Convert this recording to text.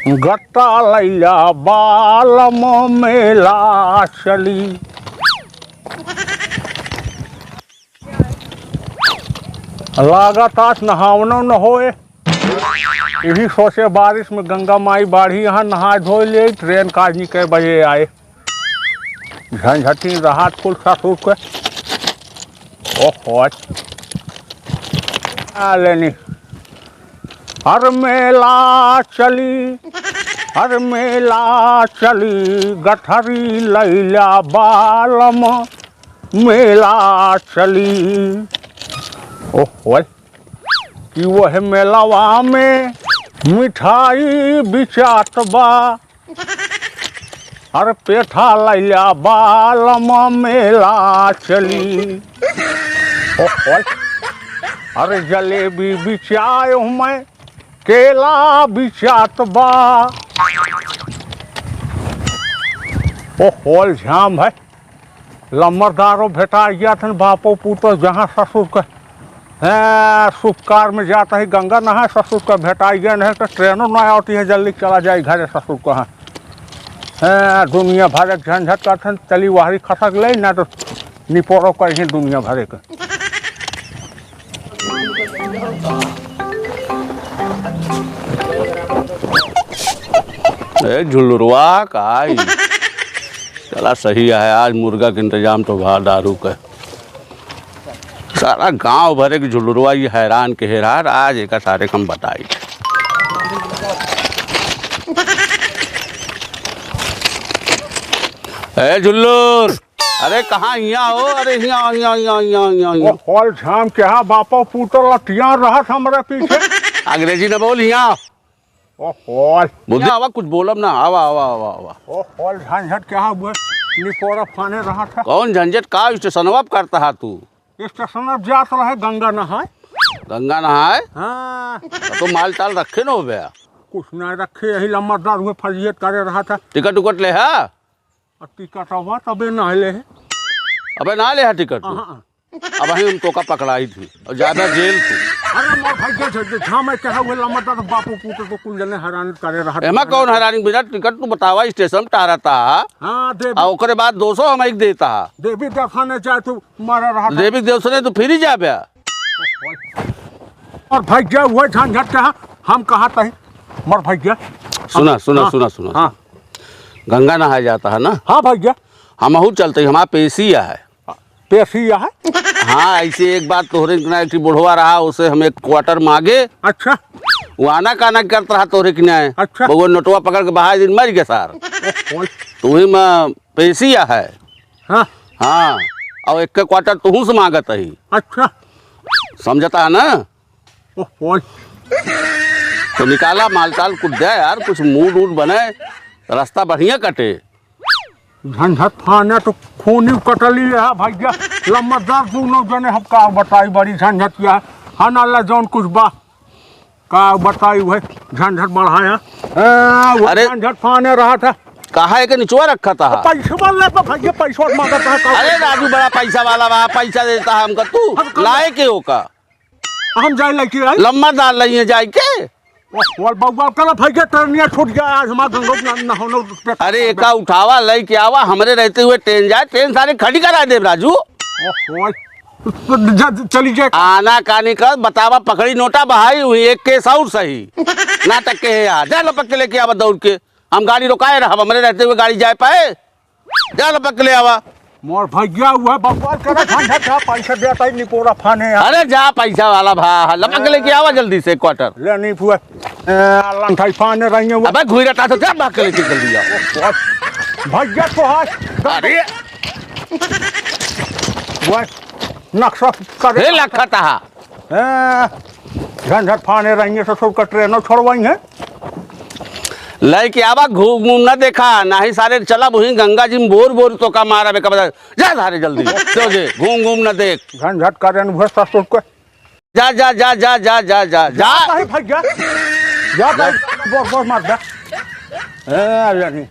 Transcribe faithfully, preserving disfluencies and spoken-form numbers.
गट्टा लैला बालम मेला चली। लागत आज नहावनो न होए। यही सोचे बारिश में गंगा माई बाढ़ी यहाँ नहाए धोए ले, ट्रेन का आज कै बजे आए। झंझटिन रहा कुल ससुर के। ओहो। आ लेनी। हर मेला चली, हर मेला चली, गठरी लैला बालम मेला चली। ओहो। कि वह मेलवा में मिठाई बिचात बा। अरे पेठा लैला बालम मेला चली। ओहो। अरे जलेबी बिचाए हमें केला बिचात बा। ओहो झाम है। लम्बरदारो भेटा गया थन बापो पूतो जहाँ ससुर के हैं, शुभ कार में जाता ही गंगा नहाए, ससुर का भेटाई गए नहीं तो ट्रेनों ना आती है, जल्दी चला जाए घरे ससुर का। हैं, दुनिया भर एक झंझट करथन, चली वहरी खसक ले, ना तो निपोरो कहीं दुनिया भरे का। ए झुलुरवा का आई। चला सही है, आज मुर्गा के इंतजाम तो भा दारू का। सारा गांव भरे के झुलुरवा ये हैरान के हेरार, आज एका सारे कम बताई। ए झुल्लुर, अरे कहाँ हिया हो? अरे हिया, हिया, हिया, हिया, हिया, हिया। ओ, हॉल झाम के हा बापो पूतो लटिया रहत हमरे पीछे। अंग्रेजी न बोल हिया। ओहो। बोल दे। आवा, कुछ बोलब ना। आवा, आवा, आवा, आवा। ओहो, झंझट क्या हुआ? निपोरा फाने रहा था। कौन झंझट? का स्टेशनवा पे करता हा तू? स्टेशन अब जात रहे गंगा नहाए। गंगा नहाए? हाँ। तो माल ताल रखे न हो बे? कुछ ना रखे, यही लम्बरदार हुए फजीहत करे रहा था। टिकट उकट ले हा? अब टिकट हुआ तबे ना ले। अबे ना ले हा टिकट तू? हाँ, हाँ। अब हम तोका पकड़ाई थी और ज्यादा जेल तू। अरे मोर भाई, जे, जे, जे, जहाँ मैं कहा हुए लम्बरदार बापू पूते तो कुल जने हैरान करे रहा। एमा कौन हैरानी? बिना टिकट तू बतावा, स्टेशन पे आ रहा था। हाँ, देवी। आ ओकरे बाद दो सौ हम एक देता। देवी दर्शन जाए तू मारा रहा था। देवी दर्शन तू फिर ही जाबे। और भाई, जे हुए झंझट के हाँ, हम कहा तही, मोर भाई, जे। सुना, सुना, हाँ, सुना, सुना। हाँ। गंगा नहाए जाता है ना? हाँ भाई, जे। हमहू चलते ही, हमारा पेशी है। पेशी है? हाँ, ऐसे एक बार तोहरे किनारे एक ठे बुढ़वा रहा, उसे हम एक क्वार्टर मांगे। अच्छा। वो आना काना करत रहा तोहरे किनारे। अच्छा। बउआ नोटवा पकड़ के बहाए दिन मर गए सार। ओहो। तू ही में पेशी है। हाँ। हाँ, और एक के क्वार्टर तुहू से मांगत ही। अच्छा। समझता है ना? ओहो। तो निकाला मालटाल कुछ दे यार, कुछ मूड वूड बने, रास्ता बढ़िया कटे। झंझट फाने तो खूनी कटली है भैया, लम्बरदार दोनों जने हम का बताई, बड़ी झंझट किया है। हाँ ना ला जौन कुछ बा, का बताई वह झंझट बढ़ाया। ए, वो अरे झंझट फाने रहा था। कहा है कि निचवा रखा था? पैसा वाला तो भैया पैसा मांगता है, का अरे राजू बड़ा पैसा वाला बा, पैसा देता है हमका, तू हम कब लाए के हो का? हम जाए लेके आई। लम्बरदार लइए जाए के। ओ, बोल बउआ, कल भाई के टर्निया छूट गया, आज हमारा गंगोत ना, ना होनो पे। अरे, एका उठावा, लइके आवा, हमरे रहते हुए ट्रेन जाए, ट्रेन सारे खड़ी करा देब, राजू। ओ, ओए। तो जा, चली जाए। आना कानी कर, बतावा, पकड़ी नोटा बहाई हुई, एक केस और सही। नाटक के है यार, जा लपक के लेके आवा दौड़ के। हम गाड़ी रोकाए रहब, हमरे रहते हुए गाड़ी जाए पाए। जा लपक के ले आवा। मोर भैया, उहे बकवास करे, झंझट है, पैसा देता ही निपोरा फाने यार। अरे जा पैसा वाला भा, लपक के लेके आवा जल्दी से क्वार्टर। ले नहीं फुआ। ए, लंठाई फाने रही है वो। अबे घुई रहता तो जा भाग के लेके जल्दी आओ। भैया तो है। अरे। वो नक्शा करे। हे लखता हा। हैं, झंझट फाने रहिए, ससुर का ट्रेनों छोड़वाई हैं। लइके आवा, घूम घूम न देखा, नाही सारे चला वहीं गंगा जी में बोर बोर तोका मारा बे, कब जा सारे जल्दी, सोझे, घूम घूम न देख। झंझट करे न भर ससुर को। जा, जा, जा। जा। भाई, भाई, जा। जा, भाई, बोर, बोर मार दे। ए, आ जानी।